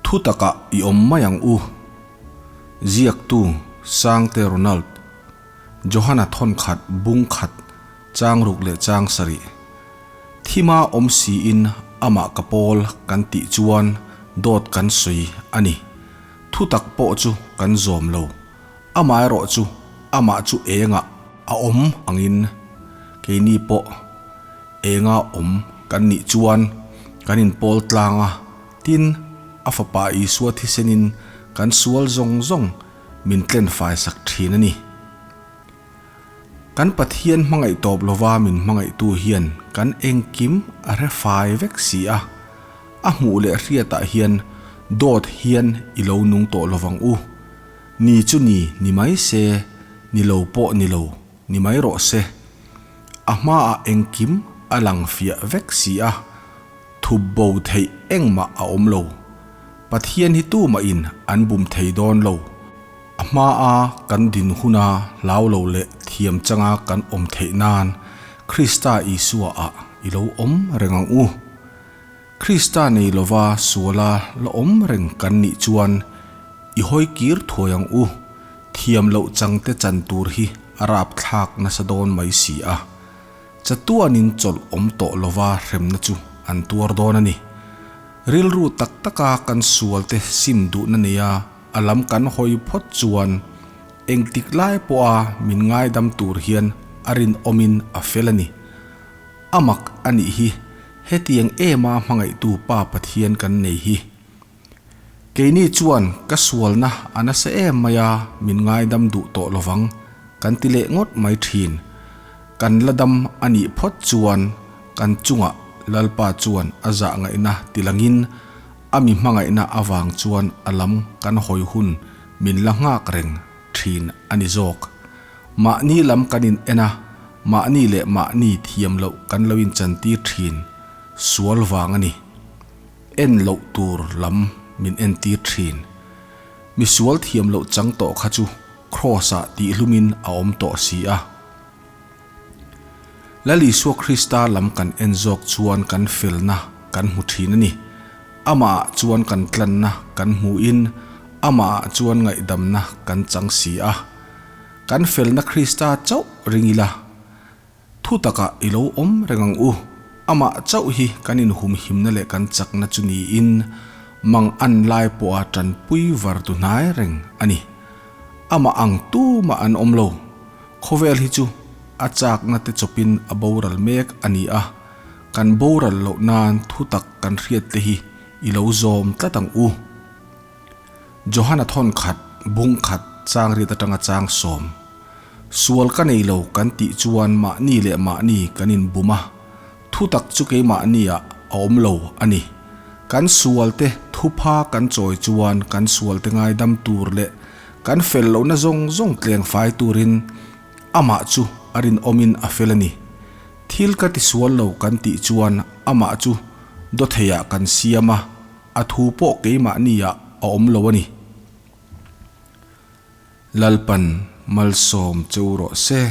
Thu takah i awm mai ang u. Ziaktu, Sangte Ronald, Johana thawnkhat bung khat chang ruk leh chang sarih. Thima awm siin amah ka pawl kan tih chuan dawt kan sawi a ni. Thu tak pawh chu kan zawm lo. Amaherawh chu amah chu engah a awm angin keini pawh enga awm kan nih chuan kan inpawl tlang a, tin, a Fapa Isua thisenin kan sual zawng zawng min tlen faisak thin a ni. Kan Pathian hmangaih tawp lova min hmangaihtu hian kan engkim a hre fai vek si a, a hmuh leh hriatah hian dawt hian i lo nung tawh lovang u. Ni chu ni ni mai se, ni lo pawh ni lo, ni mai rawh se. A hmaah engkim a lang fiah vek si a, thup bo theih engmah a awm lo. Pathian hi tumahin an bum thei dawn lo. A hmaa kan din huna hlau lo leh thiam changa kan awm theih nan Krista Isua ah i lo awm reng ang u. Krista nei lova suala la awm reng kan nih chuan i hawi kir thuai ang u, thiam loh changte chan tur hi a rapthlak nasa dawn mai si a. Chatuanin chawlh awm tawh lova hremna chu an tuar dawn a ni. Rilru tak taka kan sualte sim duhna neia A lam kan hawi phawt chuan engtik lai pawha min ngaidam tur hian a rinawmin a fel a ni. A mak a nih hi, hetiang ema hmangaihtu Pa Pathian kan nei hi. Keini chuan ka sualna a nasa em mai a, min ngaidam duh tawh lovang kan ti leh ngawt mai thin. Kan la dam a nih phawt chuan kan chungah Lalpa chuan a zah ngaihna tilangin A mi hmangaihna avang chuan a lam kan hawi hun min la nghak reng thin a ni zawk. Mahni lam kan in en a, mahni leh mahni thiam loh kan lo inchantir thin sual vang a ni. En loh tur lam min entir thin. Mi sual thiam loh chang tawh kha chu Kraws-ah tihlumin a awm tawh si a. Lal Isua Krista lam kan en zawk chuan kan felna kan hmu thin a ni. Amahah chuan kan tlanna kan hmuhin amahah chuan ngaihdamna kan chang si a. Kan felna Krista chauh ring ila, thu takah i lo awm reng ang u. Amah chauh hi kan inhumhimna leh kan chakna chu niin mang an lai pawha tanpui var tu hnai reng a ni. Amah ang tumah an awm lo. Khawvel hi chu a chakna te chawpin a boral mek a ni a, kan boral loh nan thutak kan hriat te hi i lo zawm tlat ang u. Johana thawn khat, bung khat, chang riat atanga chang sawm. Sual ka nei lo kan tih chuan mahni leh mahni kan inbum a, thutak chu keimahni ah a awm lo a ni. Kan sual te thupha kan chawi chuan kan sual te ngaidam tur leh Kan fel lohna zawng zawng tleng fai turin amah chu a rinawmin a fel a ni. Thil ka tisual lo kan tih chuan amah chu dawtheiah kan siam a, a thu pawh keimahniah a awm lo a ni. Lalpan malsawm cheu rawh se.